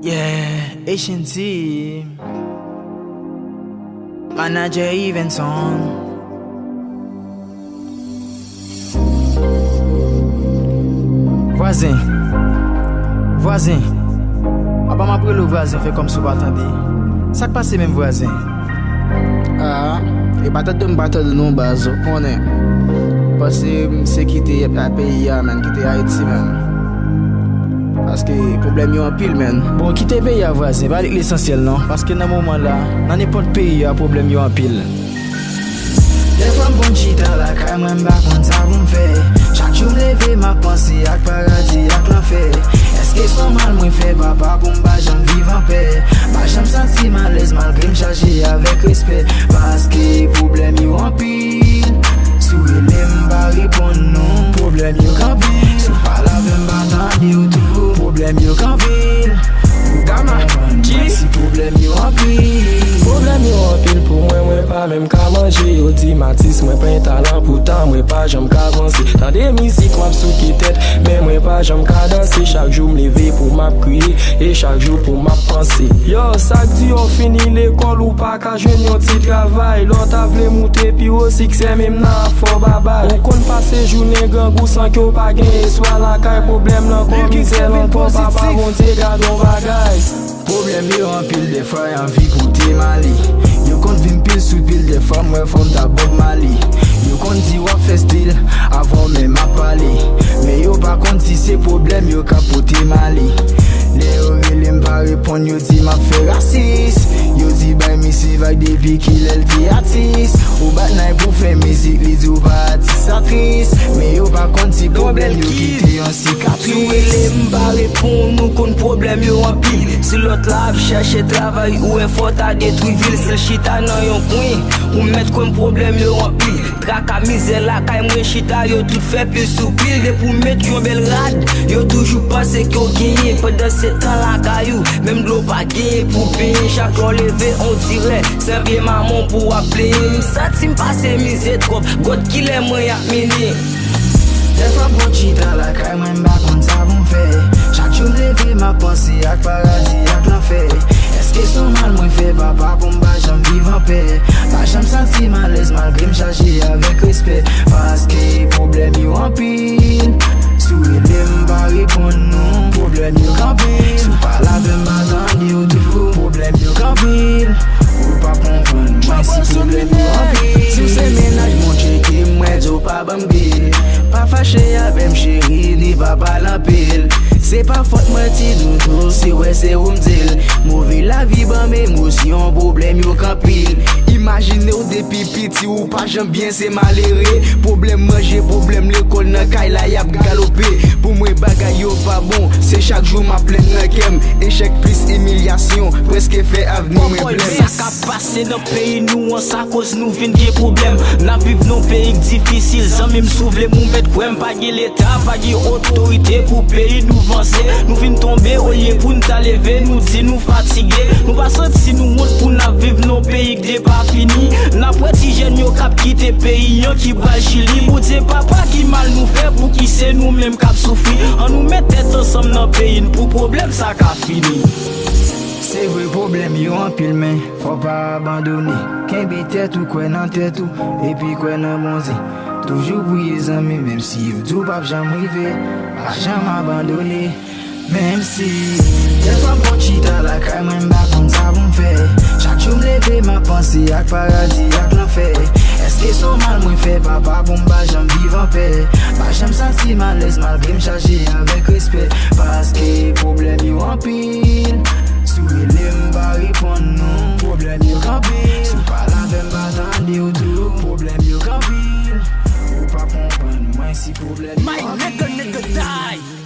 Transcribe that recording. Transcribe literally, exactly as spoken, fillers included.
Yeah, H N T. Manager Evenson. Vwazen. Vwazen. Apa m ap rele w vwazen, fè kòmsi w pa tande. Sa k pase menm vwazen? Ah, e pa tande m pa tande non baz, ou konnen. Pase m se kite peyi a, menn, kite Ayiti, menn. Paske pwoblèm yo anpil, menn. Bon, kite peyi a vwazen, pa ret lesansyèl non, paske nan moman la, nan nenpòt peyi a, pwoblèm yo anpil. Dèfwa m konn chita lakay mwen, m pa konn sa pou m fè. Chak jou m leve, m ap panse ak paradi, ak lanfè. Èske se yon mal mwen fè, papa, pou m pa janm viv anpè? Pa janm santi m alèz malgre m chaje avèk respè. Paske pwoblèm yo anpil. Si w rele m, m pa reponn non. Pwoblèm yo anpil. Si w pale avè m, m pa tande w tou. Pwoblèm yo anpil. Ou pa konprann mwen si pwoblèm yo anpil. Pwoblèm yo anpil pou mwen, mwen pa menm ka manje. Yo di m atis mwen pa gen talan, poutan mwen pa janm ka vanse. Tande mizik, m ap souke tèt, men mwen pa janm ka danse. Chak jou m leve pou m ap kriye, e chak jou pou m ap panse. Yo, sa k di yo fini lekòl, ou pa ka jwenn yon ti travay. Lè w ta vle moute pi wo, siksè menm nan ap fè w babay. Ou konn pase jounen grangou san ke w pa gen eswa lakay. Pwoblèm nan kò, mizè nan kò, papa Bondye gade yon bagay. Pwoblèm yo anpil, dèfwa y anvi pote m ale. Yo konn vin pil sou pil, dèfwa m wè fò m ta Bob Marley. Yo konn di w ap fè stil avan w menm ap pale. Men yo pa konn si se pwoblèm yo k ap pote m ale. Lè yo rele m pa reponn, yo di m ap fè rasis. Yo di bay misye vag depi kilè l te atis. Ou bat nay pou fè mizik, li di w pa atis, sa tris. Men yo pa konn si pwoblèm yo kite yon sikatris. Si w rele m pa reponn, ou konn pwoblèm yo anpil. Si lòt la ap chèche travay, ou wè fò w ta detwi vil. Si l chita nan yon kwen, ou mèt kwè m pwoblèm yo anpil. Traka mizè lakay mwen chita, yo tout fè pil sou pil. Depi w met yon bèl rad, yo toujou panse ke w genyen. Pandan se tan lakay ou, menm dlo pa genyen pou benyen. Chak lè w leve, on dirè se vye mamon pou w ap plenyen. M santi m pase mizè twòp, God kilè mwen ap mennen. Dèfwa m konn chita lakay mwen, m pa konn sa pou m fè. Chak jou m leve, m ap panse ak paradi, ak lanfè. Èske se yon mal mwen fè, papa, pou m pa janm viv anpè? Pa janm santi m alèz malgre m chaje avèk respè. Paske pwoblèm yo anpil. Si w rele m, m pa reponn non. Pwoblèm yo anpil. Si w pale avè m, m pa tande w tou. Pwoblèm yo anpil. Ou pa konprann mwen si pwoblèm yo anpil. Si w se mennaj mwen, tcheke m, mwen di w pa ban m bil. Pa fache avè m, cheri, ni pa pale anpil. Se pa fòt mwen, ti doudou, si w wè se ou m di l. Move lavi ban m emosyon, pwoblèm yo anpil. Imajine w depi piti, ou pa janm byen, se malere. Pwoblèm manje, pwoblèm lekòl, nan kay la y ap galope. Pou mwen bagay yo pa bon, se chak jou m ap plenn nan kè m. Echèk plis imilyasyon, prèske fè avni mwen blèm. Sa k ap pase nan peyi nou an, sa koz nou vin gen pwoblèm. N ap viv nan peyi k difisil, zanmi m, si w vle m ou mèt kwè m, pa gen leta, pa gen otorite pou peyi nou vanse. Nou vin tonbe olye pou n ta leve, nou di nou fatige. Nou pa santi nou wont pou n ap viv nan peyi k depafini. N ap wè ti jèn yo k ap kite peyi an ki pral Chili. Bondye papa, ki mal nou fè, pouki se nou menm k ap soufri? Ann nou met tèt ansanm nan peyi n pou pwoblèm sa ka fini. Se vre pwoblèm yo anpil, men fò w pa abandone. Kenbe tèt ou, kwè nan tèt ou, epi kwè nan Bondye. Toujou priye zanmi, menm si yo di w p ap janm rive, pa janm abandone. Menm si dèfwa m konn chita lakay mwen, m pa konn sa pou m fè. Chak jou m leve, m ap panse ak paradi, ak lanfè. Èske se yon mal mwen fè, papa, pou m pa janm viv anpè? Pa janm santi m alèz malgre m chaje avèk respè. Paske pwoblèm yo anpil. Si w rele m, m pa reponn non. Pwoblèm yo anpil. Si w pale avè m, m pa tande w tou. Pwoblèm yo anpil. Ou pa konprann mwen si pwoblèm yo anpil. My nigga, nigga die.